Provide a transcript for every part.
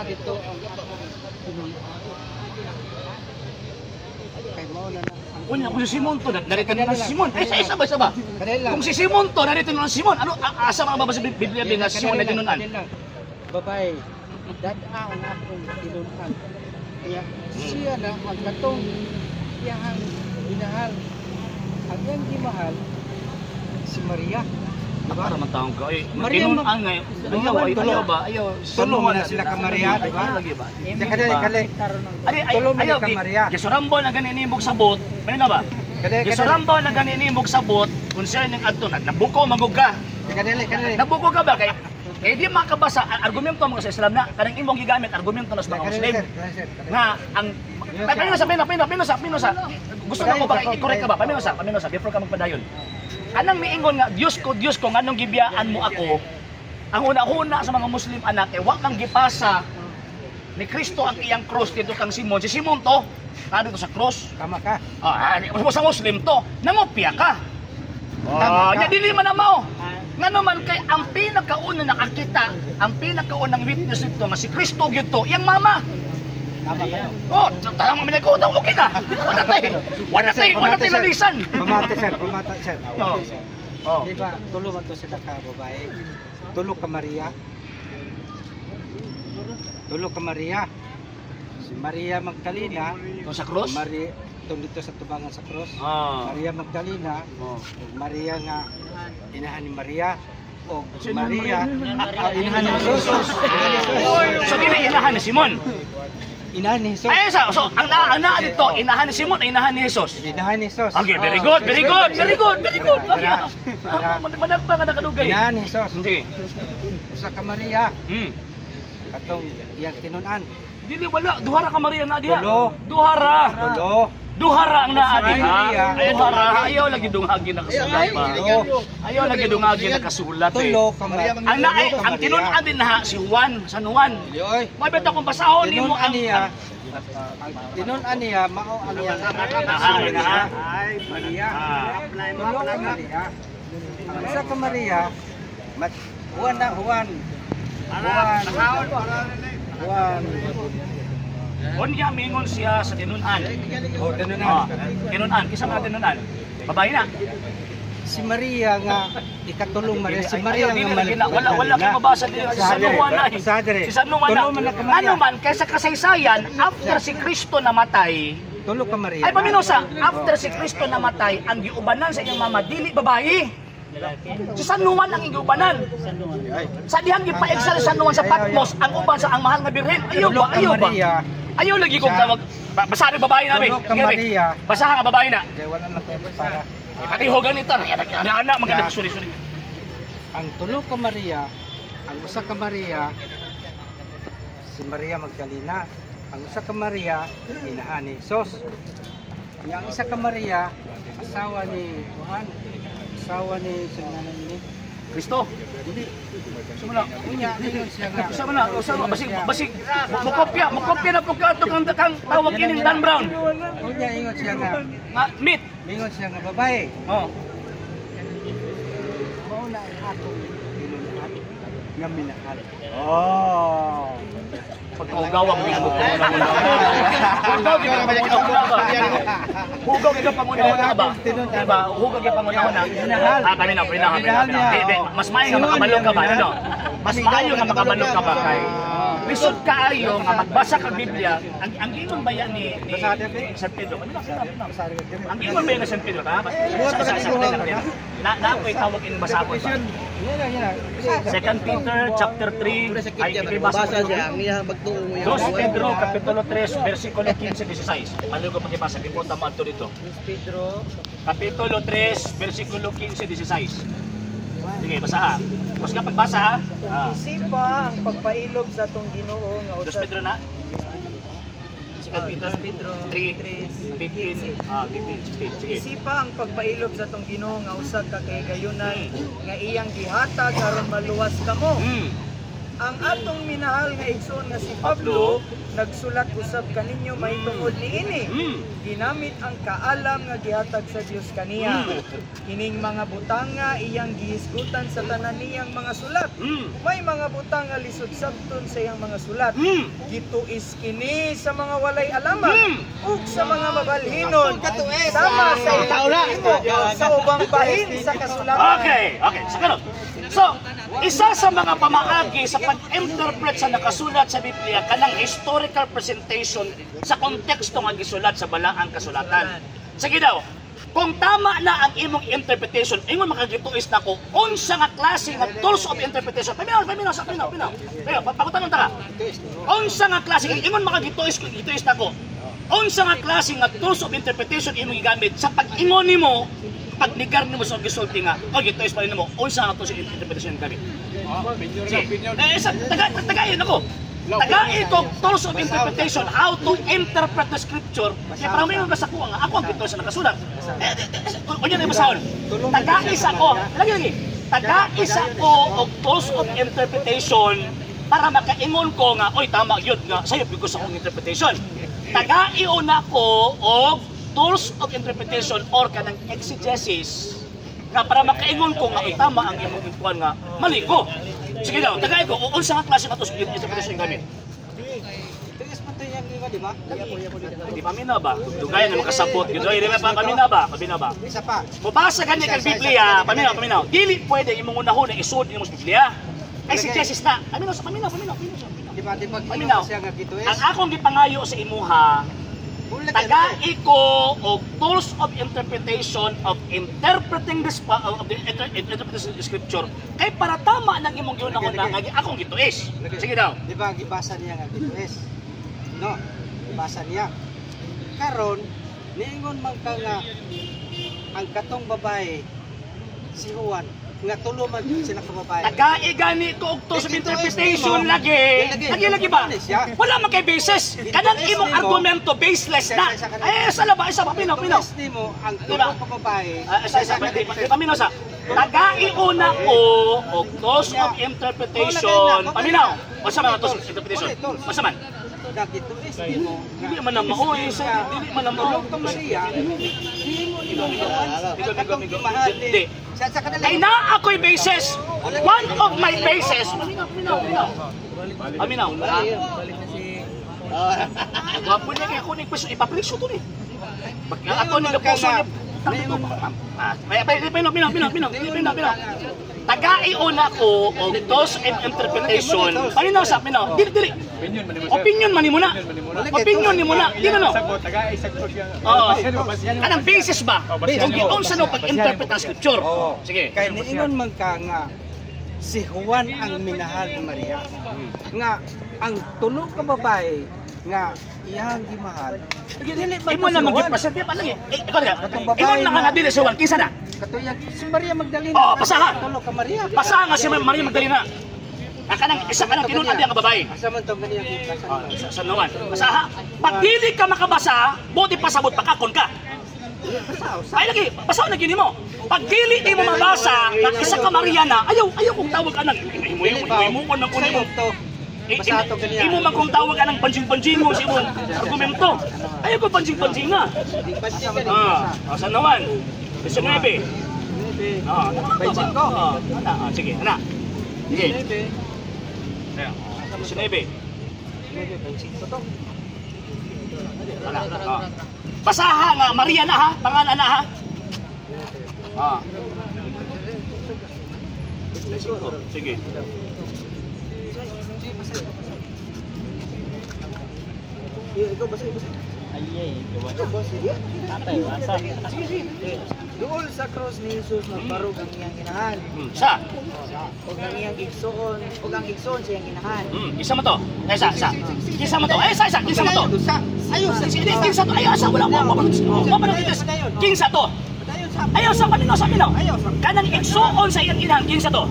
dito ang akong tinun-an. Kay mao na na ang Unya, kung si Simon to, narito na si Simon. Ay, sa isa ba, isa ba? Kadali lang. Kung si Simon to, narito na si Simon. Ano, asa mga babasa sa Biblia nga si Simon na tinun-an? Kadali lang. Babae, dad-a ang akong tinun-an. Kaya siya na ang katong iyahang minahal. Ang iyang gimahal si Maria. Diba? Para man taong ka. Ay, Maria, tinun-an nga. Ayaw, ay, ayaw ba? Ayaw. Tulo man na sila ka Maria, di ba? Lagi ba? Kadali, kadali. Ay, ay, Tulo man ayaw, ka Maria. Gisurambol na ganin nimog sabot. Ano na ba? Kadali, kadali. Gisurambol na ganin nimog sabot concerning adto na nabuko magug ka. Kadali, kadali. Nabuko ka ba kay eh di makabasa ang argumento mo sa Islam na kanang imong gigamit argumento na sa mga Kadali, Muslim sir. Kadali, sir. Kadali. nga ang pamino sa pamino pamino pamino sa pamino sa gusto na ko ba i-correct ka ba pamino sa before ka magpadayon kanang miingon nga Diyos ko, Diyos ko, nganong gibiyaan mo ako. Ang una-una sa mga Muslim anak eh wa kang gipasa ni Kristo ang iyang cross dito kang Simon. Si Simon to dito sa cross. Tama ka. Ah, sa Muslim to nangopya ka. Tama Ah, ka. nya dili man na mao. Ngano man kay ang pinakauna nakakita, ang pinakaunang witness nito nga si Kristo gyud to, iyang mama. Tama ka. Oh, tarang mo ko daw okay na. Wala tay. Wala tay, wala tay lalisan. Pamati, sir, pamati, sir. Oh. Oh. Di ba, tulo man to sila ka babae. Tulo ka Maria. Tulo ka Maria. Si Maria Magdalena, To sa cross? Maria itong dito sa tubangan sa cross. Ah. Maria Magdalena, Oh. ug Maria nga inahan ni Maria o Sino Maria, inahan ni Jesus. Inahan ni Jesus. So dili inahan ni Simon. Inahan ni Jesus. Ay sa so ang naa naa dito inahan ni Simon, inahan ni Jesus. Inahan ni Jesus. Okay, very good, very good, very good, very good. Okay. Dara. Managpa ka nakadugay. Inahan ni Jesus. Hindi. Usa ka Maria katong iyang tinun-an. Dili wala, duhara ka Maria na diha. Tulo. Duhara. Tulo. Duhara ang naa diha. Maria. Duhara, ayaw lagi dungagi nakasulat pa. Tulo. Ayaw lagi dungagi nakasulat eh. Tulo ka Maria. Ang naay, ang tinun-an din na si Juan, San Juan. Yoy. Mabet akong basahon nimo Tinun-an ang niya. Ang tinun-an niya mao ang iyang Ah, Maria. ah. Maria. Ah. Tulo ka Maria. Ang isa ka Maria, mat Juan na Juan. Juan. Juan. Unya mingon siya sa tinun-an. Oh, tinun-an. Ah, tinun-an, kinsa man tinun-an? Babae na. Si Maria nga ikatulong Maria, si Maria Ayaw, dili nga lagi na wala wala kay mabasa dili si San Juan na eh. Sadre. Si San Juan na. Tulo man na ka Maria. Ano man kaysa kasaysayan after si Kristo namatay. Tulo ka Maria. Ay paminosa, after si Kristo namatay, ang giubanan sa iyang mama dili babae. Si San Juan ang giubanan. Sa dihang gipa-exile San Juan sa Patmos, ang uban sa ang mahal nga birhen. Ayaw Tulo ba? ka Ayaw ba? Maria. Ayaw lagi kong tawag. Basa rin babae na, be. Tulo ka Sige, be. Maria. Basahan nga babae na. Kaya wala na tayo para. Patiho ganito. Ana, ana, maganda. Sorry, sorry. Ang tulo ka Maria, ang usa ka Maria, si Maria Magdalena. Ang usa ka Maria, inahan ni Jesus. Ang isa ka Maria, asawa ni Juan, asawa ni sino nga ni Kristo. Hindi. Sumula. Unya, ingon siya nga. Usa man na, usa man basig basig mokopya, mokopya na po ka ato kang kang tawag kining Dan Brown. Unya, ingon siya nga. Nga meat. Ingon siya nga babae. Oh. Mao na ang akong tinun-an nga minahal. Oh. Pagkaugaw ang mga panguna-una. Hugaw gyud ang panguna-una ba? Hugaw gyud ang panguna-una ba? Diba? Hugaw gyud ang panguna-una. Minahal. Ah, kami na, kami na, kami na. Minahal niya, Di, di, oh. mas maayo nga makabalo ka ba? Ano? Mas maayo nga makabalo ka ba kay lisod kaayo nga magbasa kag Biblia. Ang ingon ba yan ni San Pedro? Ano ba? Ang ingon ba yan ni San Pedro? Ha? Na na ako'y tawag in basahon ba? Yan lang, yan lang. Second Peter chapter 3 ay ibibasa Basa ko. siya, ang iyang magtuo mo yan. 2 Pedro kapitulo 3 versikulo 15 16. Ano ko pakibasa before ta maadto dito. Pedro, Kapitulo 3 versikulo 15 16. Sige, basa ha. Tapos ka pagbasa ha. Ah. Isipa ang pagpailob sa atong Ginoo nga 2 usa Pedro na. Second Peter Pedro 3 3, 15 15 16. Sige. Isipa ang pagpailob sa atong Ginoo nga usa ka kahigayunan nga iyang gihatag aron maluwas kamo. Ang atong minahal nga igsoon nga si Pablo nagsulat usab kaninyo mahitungod niini. Ginamit ang kaalam nga gihatag sa Dios kaniya. Kining mga butanga iyang gihisgutan sa tanan niyang mga sulat. May mga butang nga lisod sabton sa iyang mga sulat. Gituis kini sa mga walay alaman ug sa mga mabalhinon sama sa iyang himo sa ubang bahin sa kasulatan. Okay. So, ganun. So, isa sa mga pamaagi sa pag-interpret sa nakasulat sa Biblia kanang historical presentation sa konteksto nga gisulat sa balaang kasulatan. Sige daw, kung tama na ang imong interpretation, ingon makagituis na ko, unsa nga klase nga tools of interpretation. Paminaw, paminaw, sa paminaw, paminaw. Paminaw, pakutan ta ka. Unsa nga klase, ingon makagituis gituis na ko. Unsa nga klase nga tools of interpretation imong gigamit sa pag-ingon nimo, pagnegar nimo sa gisulti nga, oh, gituis pa rin nimo, unsa nga tools of interpretation gamit? Sige. Eh, sa taga tagayin ako. Tagain ko tools of interpretation, how to interpret the scripture. Kaya para may mga ko nga ako ang gituis sa nakasulat. Eh, unya na basahon. Tagais ako. Lagi lagi. Tagais ako og tools of interpretation para makaingon ko nga, oy, tama yun nga, sayop gyud ko sa akong interpretation. Tagaion na ko og tools of interpretation or kanang exegesis nga para makaingon ko nga, oy, tama ang imong intuan nga mali ko. Sige daw, tagay ko, unsa nga klase nga tools of interpretation gamit? Tuis pa to yung iba, di ba? Di paminaw ba? Dugayan na makasabot. Gyud oy, di ba paminaw ba? Paminaw ba? Isa pa. Mubasa gani kag Biblia, paminaw, paminaw. Dili pwede imong unahon na isod nimo sa Biblia. Exegesis na. Paminaw sa paminaw, paminaw, paminaw, paminaw. Di ba Paminaw. siya nga gituis? Ang akong gipangayo sa imuha, tagai ko og tools of interpretation of interpreting this of the interpretation of the scripture kay para tama nang imong giunahon na nga akong gituis. Sige daw. Di ba gibasa niya nga gituis? No, gibasa niya. Karon, niingon man ka nga ang katong babae si Juan nga tulo man sila ka babae. Tagai gani ko og tools of interpretation lagi. Lagi lagi ba? Wala man kay basis. Kanang imong argumento baseless na. Ay, sa laba, isa pa pinaw, pinaw. Gituis nimo ang Di ba? tulo ka babae. Ah, isa isa pa, di paminaw sa. Tagai una ko og tools of interpretation. Paminaw. Unsa man ang tools of interpretation? Unsa man? Nga gituis nimo nga Dili man na mao eh, sa dili man na mao. tulo ka Maria, nimo nimong Juan Bigo, ang bigo, katong bigo. gimahal Di. ni sa kanila. Kay naa ako'y basis. One of my bases. Paminaw, paminaw, paminaw. Paminaw. Balik na si Gwapo niya kay ako ni pwesto ipapresyo to ni. Pag ako ni puso niya. Ay, ay, pinaw, pinaw, pinaw, pinaw, pinaw, pinaw. Tagaiuna ko og tools of interpretation. Paminaw sa paminaw. Dili dili. Opinion man nimo, sir. Opinion man nimo na. Opinion nimo na. Di na no. Sagot, taga isagot siya. Oo. Basihan mo, basihan mo. Kanang basis ba? Oh, basihan Kung mo. giunsa no pag-interpret ang scripture. Oo. Sige. Kay niingon man ka nga si Juan ang minahal ni Maria. Nga ang tulo ka babae nga iyang gimahal. Dili man Imo to si na Juan. mag-present pa lagi. Eh, ikaw na. Katong babae Imo na nga dili si Juan kinsa na? Katuyag si Maria Magdalena. Oo, basahan. Tulo ka Maria. Basa nga si Maria Magdalena. Ang kanang isa kanang tinuod ang babae. Asa man to ganiya basa Oh, sa nawan. Basa ha. Pag dili ka makabasa, buti pasabot pakakon ka. Basa usa. Ay lagi, basa na gini mo. Pag dili nimo mabasa nga isa ka Maria na, ayaw ayaw kong tawag anang imo imo imo ko nang kunin mo. To. Basa to ganiya. Imo man kong tawag anang panjing-panjing mo sa imong argumento. Ayaw ko panjing-panjing nga. Asa man Ah, ah, sa nawan. 19. Ah, 25. Ah, ana, ah, sige, ana. Sige. 19. 25 to. Ana, ah. Basaha nga Maria na ha, pangalan na ha. Ah. Sige. Ikaw basa basa. Sige, sige. Duol sa cross ni Jesus magbarog ang iyang inahan Sa. ug ang iyang igsoon ug ang igsoon sa iyang inahan. Isa mo to. Ay, isa, isa. Isa mo to. Ay, isa, isa. Isa mo to. Usa. Ayo sa Sige, kinsa to. Ay, asa wala mo. Mo pa. Kinsa to. Dayon sa. Ayaw sa paminaw sa paminaw. Ayaw sa. Kanang igsuon sa iyang inahan, kinsa to.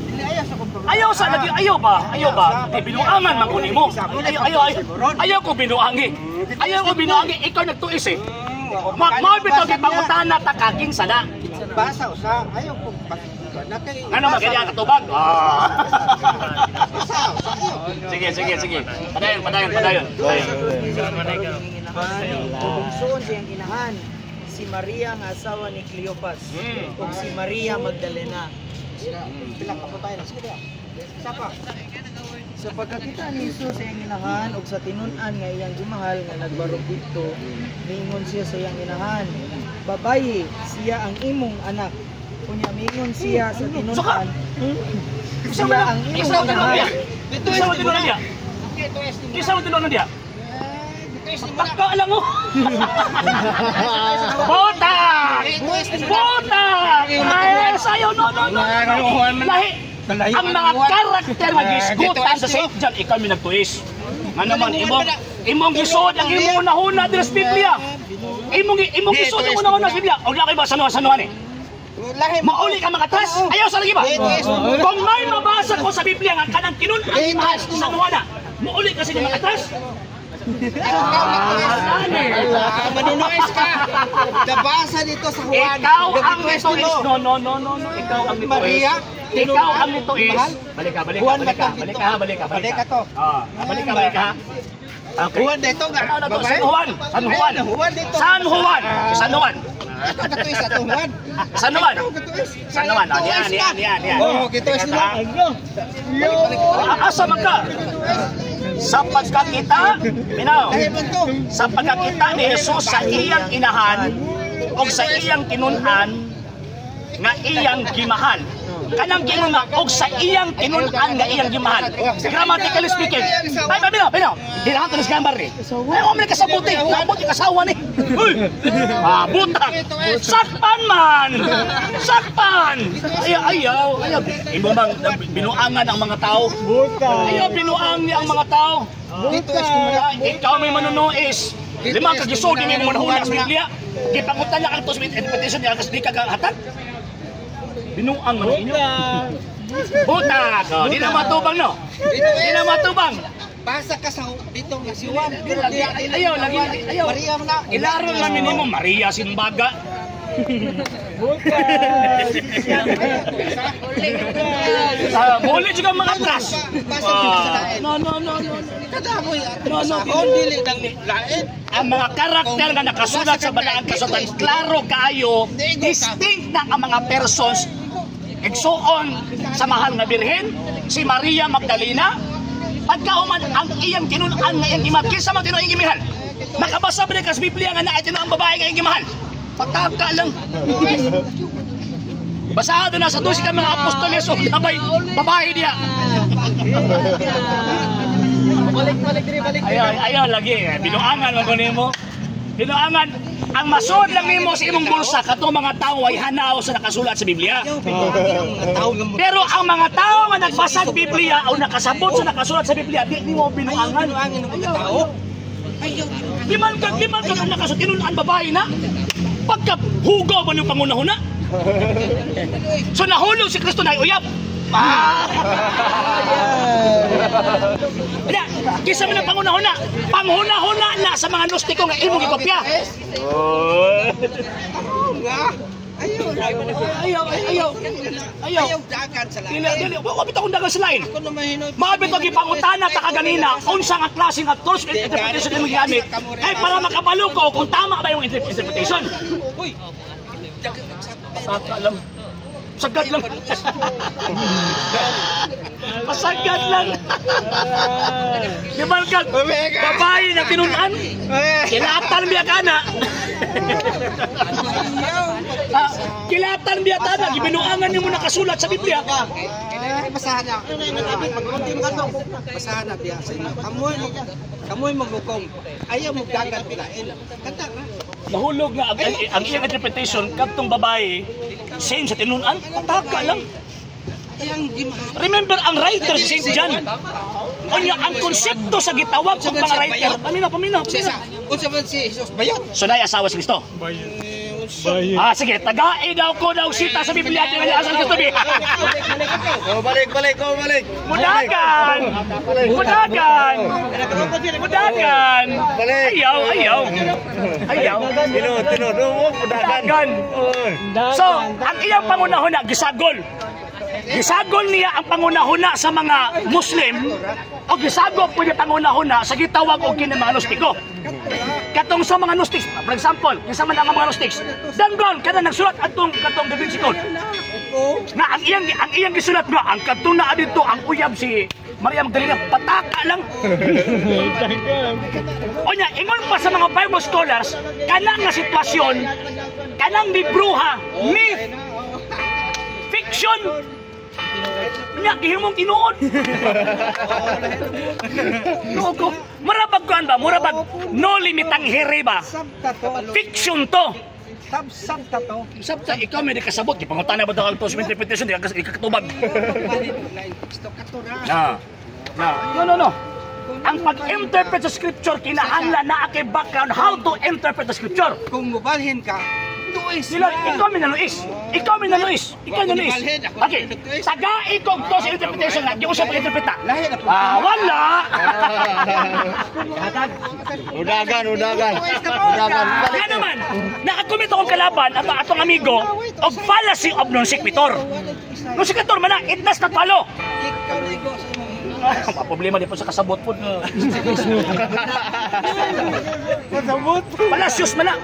Dili ayaw sa kompromiso. Ayaw sa lagi, ayaw ba? Ayaw ba? Kay binuangan man ko nimo. Ayaw, ayaw, ayaw. Ayaw ko binuangi. Ayaw ko binuangi. Ikaw nagtuis eh. Ma mao bitaw kay pangutana ta ka kinsa na. Basa usa. Ayaw ko na kay. Ngano magaya ang katubag? Ah. Usa. Sige, sige, sige. Padayon, padayon, padayon. Ug igsoon sa iyang inahan, si Maria nga asawa ni Cleopas ug si Maria Magdalena. Pila ka po tayo na. Sige ba? Isa pa. Sa pagkakita ni Jesus sa iyang inahan ug sa tinun-an nga iyang gimahal nga nagbarog didto, miingon siya sa iyang inahan, "Babayi, siya ang imong anak." Unya miingon siya sa tinun-an, "Siya ang imong Isa mo tinuod niya. inahan." Isa mo tinuod niya. Isa mo tinuod niya. Pagka lang mo. Bota! Bota! Ay, sayo, no, no, no. Lahi. Ang mga karakter nga gisgutan sa St. John, ikaw may nagtuis. Nga naman, imong gisod ang imong unahuna diri sa Biblia. Imong gisod ang unahuna sa Biblia. Og laki ba sanuhan eh? Mauli ka mga atras. Ayaw sa lagi ba? Kung may mabasa ko sa Biblia nga kanang tinun-an mahal sa na, mauli ka sa mga atras. Manunois ka. Nabasa dito sa Juan. Ikaw ang nito is no no no no no ikaw ang nito is. Maria, Ikaw ang nito is. Balik ka, balik ka, Juan balik ka, matang balik ka, balik ka, balik Balik ka. ka to. Ah, balik ka, balik ka. Okay. Juan dito nga. Ano na to? Babae. San Juan. San Juan. Ayun, Juan dito. San Juan. San Juan. Ikaw katuis ato Juan. San Juan. Ikaw katuis. San Juan. Ah, Yan, yan, yan, yan. Oh, kituis nila. Ah, Asa man ka? Sa pagkakita, minaw. Dahil man to. Sa pagkakita ni Jesus sa iyang inahan o sa iyang tinun-an nga iyang gimahal. Kanang gingon nga og sa iyang tinun-an nga iyang gimahal. Grammatically speaking. Ay, pabino, pabino. Hinahan to ni grammar ni. Ay, wa man kasabuti. Nabuti kasawa ni. Uy! Ah, butak. Sakpan man. Sakpan. Ayaw, ayaw, ayaw. Imo bang binuangan ang mga tao? Ayaw binuang niya ang mga tao. Dito is kumala. Ikaw may manunuis. Lima ka gisod ni mo manahuna sa Biblia. Gipangutan niya kang tos interpretation niya kasi di ka hatag. Binuang man inyo. Butak. Oh, di na matubang no. Dito Di is. na matubang. Basa ka sa dito nga si Juan. Pero Lagi, ayaw, lagi, ayaw. Maria man na. Ilaro lang nimo Maria Simbaga. Ah, muli juga mga atras. Basa ka sa lain. No, no, no, no. Kadamoy ato. No, no, Basahon dili nang lain. Ang mga karakter nga nakasulat sa Balaang Kasulatan, klaro kaayo, distinct na ang mga persons igsuon sa mahal nga birhen, si Maria Magdalena, pagkauman ang iyang tinun-an nga iyang gimahal, kinsa man tinuod ang gimahal? Makabasa ba ka sa Biblia nga naa tinuod ang babae nga iyang gimahal? Pataka lang. Basado na sa 12 ka mga apostoles o labay, babae niya. Balik, balik diri, balik. Ayaw, ayaw lagi. Binuangan man ko nimo. Binuangan. Ang masud lang nimo sa imong bulsa katong mga tawo ay hanaw sa nakasulat sa Biblia. Pero ang mga tao nga nagbasa sa Biblia o nakasabot sa nakasulat sa Biblia, di nimo binuangan. Binuangan ng mga tao. Di man ka ang nakasulat tinun-an babae na. Pagka hugaw man yung pangunahuna. So nahulog si Kristo na uyab. Ah! Wala, kisa man ang pangunahuna. Panghuna-huna na sa mga gnostiko nga imong gikopya. Ayaw, Ayaw, ayaw. Ayaw. Ayaw dagan sa Dili, lain. dili. Wa bitaw kong dagan sa lain. Ako naman hinoy. Maabit og gipangutana ta kaganina unsa nga klase nga tools and interpretation imong gigamit kay para makabalo ko kung tama ba yung interpretation. Uy. Saka lang. Sagad lang. Pasagad lang. Di ba ka babae na tinun-an? Kilatan biya ka na. Ah, kilatan biya ta na gibinuangan nimo nakasulat sa Biblia. Ay, basahan na. Mag-unti mo kato. Basahan na diya sa inyo. Kamoy maghukom. Ayaw mo dagan bilain. Kanta na. Nahulog nga ang iyang interpretation kadtong babae same sa tinun-an, pataka lang. Iyang gimahal. Remember ang writer si St. John. Unya ang konsepto sa gitawag og mga writer. Paminaw, paminaw, Siya paminaw. sa unsa man si Jesus bayot. So nay asawa si Kristo. Ah, sige, tagai daw ko daw sita sa Biblia di nga asa Kristo bi. Oh, balik, balik, oh, balik. Mudagan. Mudagan. Mudagan. Ayaw, ayaw. Ayaw. Tinod, tinod. Oh, mudagan. Mudagan. So, ang iyang pangunahuna gisagol. Gisagol niya ang pangunahuna sa mga Muslim o gisagol po niya pangunahuna sa gitawag og kini mga Gnostiko. Katong sa mga Gnostics, for example, kinsa man ang mga Gnostics, Dan Brown kada nagsulat atong katong Da Vinci Code. Nga ang iyang gisulat nga ang kadtong naa dito ang uyab si Maria Magdalena, pataka lang. Onya, ingon pa sa mga Bible scholars, kanang nga sitwasyon, kanang libruha, myth, fiction, nya gihimong tinuod. No ko, murabag kuan ba? Murabag noli me tangere ba? Sabta to. Fiction to. Sab sabta to. Sabta ikaw may di kasabot, gipangutana ba daw ang interpretation, di ka katubag. Gusto ka to na. Na. Na. No, no, no. Ang pag-interpret sa scripture, kinahanglan na kay background how to interpret the scripture. Kung mubalhin ka, tuis Sila, na. Ikaw may naluis. Ikaw may naluis. Ikaw Wa ko naluis. nibalhin, ako Okay. nagtuis. Taga ikaw to sa interpretation nga. Di ko siya pag-interpreta. Lahi na po. Ah, wala. Udagan, udagan. Udagan. Nga naman, nakakomit akong kalaban at atong amigo og fallacy of non sequitur. Non sequitur man na, it does not follow. Ikaw na ikaw sa imong Ah, problema di po sa kasabot po. Kasabot. Palacios man na.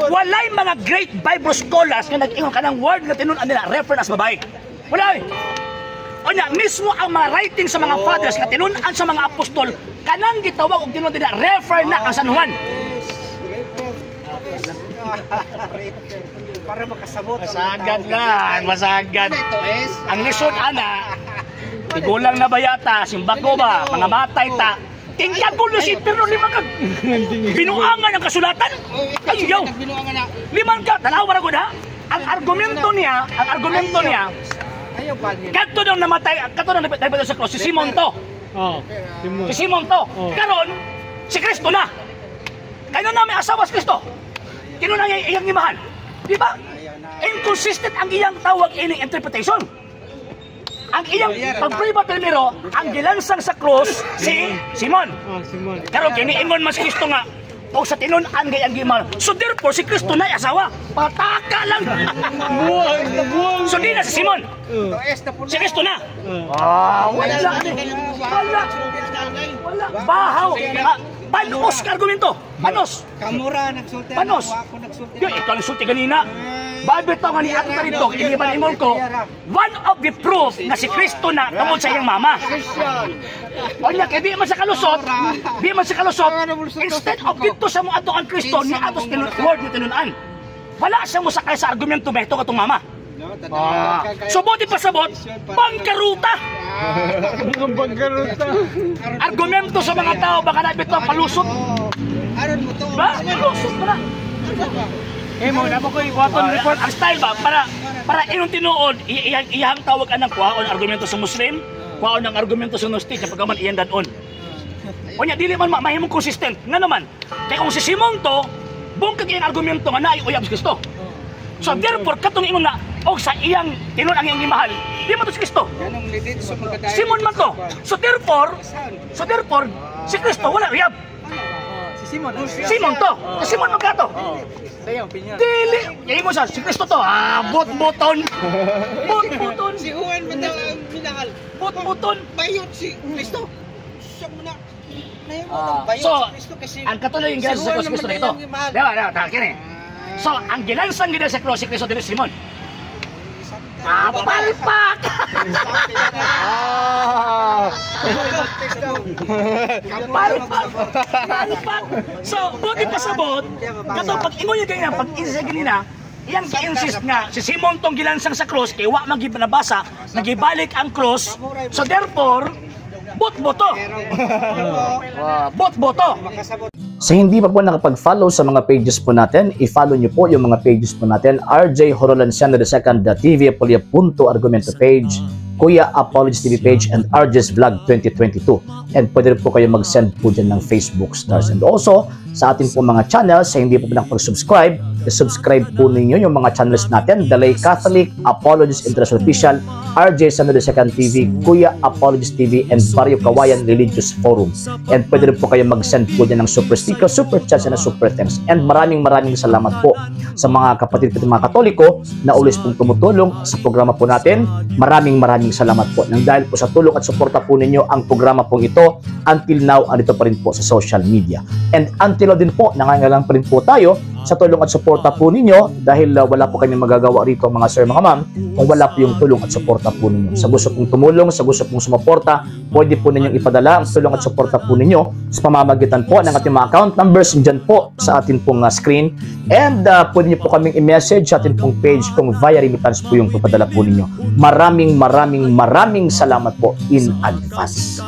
Walay mga great Bible scholars nga nag-ingon kanang word nga tinun-an nila reference as babae. Wala eh. Onya, mismo ang mga writing sa mga fathers nga tinun-an sa mga apostol, kanang gitawag og tinun nila refer na ang San Juan. Para makasabot ang Masagad tao. lang, masagad. Ito is Ang lisod ana, tigulang na bayata, simbako ba, mga matay ta. Tingkag ko si pero lima ka. Binuangan ang kasulatan. Ayaw. Binuangan na. Limang ka, tanawa ra gud ha. Ang argumento niya, Ayaw balhin. Kadto nang namatay, kadto nang napatay sa cross, si Simon to. Oh, Simon. Si Simon to. Karon, si Kristo na. Kaya na may asawa si Kristo. Kino na iyang imahan. Di ba? Inconsistent ang iyang tawag ining interpretation. Ang iyang pag-pray primero, ang gilansang sa cross si Simon. Oh, Simon. Karon kiniingon man si Kristo nga o sa tinun-an kay ang gimal. So therefore si Kristo na asawa. Pataka lang. Buwang, buwang. So di na si Simon. Ito is na po. Si Kristo na. Ah, wala. Wala. Wala. Bahaw. Ah, panos ka argumento. Panos. Kamura nagsulti. Panos. Ako nagsulti. Yo, ikaw nagsulti ganina. Bible to nga ni ato rito, iniban ingon ko, one of the proof na si Kristo na tungod sa iyang mama. Onya, kay di man sa kalusot, di man sa kalusot, instead of dito sa mo ato ang Kristo, ni ato sa tinun word ni tinun-an. Wala siya mo sakay sa argumento meto katong mama. Ah. So buti pasabot, bangkaruta. Ang bangkaruta. Argumento sa mga tao baka na bitaw palusot. Aron mo to. Ba? Palusot pa na. Eh mo, na ko iwaton report. Ang style ba para para inong tinuod iyang iyang tawag anang kuhaon argumento sa Muslim, kuhaon ang argumento sa Gnostic pagkaman iyang dadon. Unya dili man mahimong consistent. Nga naman, kay kung si Simon to, bungkag iyang argumento nga naay uyab si Kristo. So therefore katong ingon nga og sa iyang tinuod ang iyang gimahal, di man to si Kristo. Ganong lidid sa mga Simon man to. So therefore si Kristo wala uyab. Si Simon. Simon to. Si Simon man kato. Sa iyang opinion. Dili. Yayin mo siya, si Kristo to. Ah, bot-boton. Bot-boton. Si Juan man daw ang minahal. Bot-boton. Bayot si Kristo. Siya mo na. Ah, Bayot so, si Kristo kasi ang katuloy yung gilansang sa cross Kristo dito. Diba, diba, tama, kini. So, ang gilansang gina sa cross si Kristo dito si Simon. Kapalpak! Ah. Palpak! Palpak! So, buti pasabot, kato pag ingon niya ganyan, pag insist ganina, iyang gi-insist nga si Simon tong gilansang sa cross kay wa man gid nabasa, nagibalik ang cross. So therefore, bot-boto. Bot-boto. Sa hindi pa po nakapag-follow sa mga pages po natin, i-follow nyo po yung mga pages po natin. RJ Horolanciano II, TV Apolia Punto Argumento page, Kuya Apologies TV page, and RJ's Vlog 2022. And pwede rin po kayo mag-send po dyan ng Facebook stars. And also, sa ating po mga channels, sa hindi po nakapag-subscribe, i-subscribe po ninyo yung mga channels natin, Dalay Catholic, Apologies International Official, RJ Sano the Second TV, Kuya Apologist TV, and Barrio Kawayan Religious Forum. And pwede rin po kayo mag-send po dyan ng super sticker, super chat, and super thanks. And maraming maraming salamat po sa mga kapatid ko, mga Katoliko na always pong tumutulong sa programa po natin. Maraming maraming salamat po. Nang dahil po sa tulong at suporta po ninyo, ang programa pong ito until now andito pa rin po sa social media. And until now din po, nangangailangan pa rin po tayo sa tulong at suporta po ninyo dahil wala po kami magagawa rito, mga sir, mga ma'am, kung wala po yung tulong at suporta po ninyo. Sa gusto pong tumulong, sa gusto pong sumuporta, pwede po ninyong ipadala ang tulong at suporta po ninyo sa pamamagitan po ng ating mga account numbers dyan po sa atin pong screen. And pwede niyo po kaming i-message sa atin pong page kung via remittance po yung papadala po ninyo. Maraming maraming maraming salamat po in advance.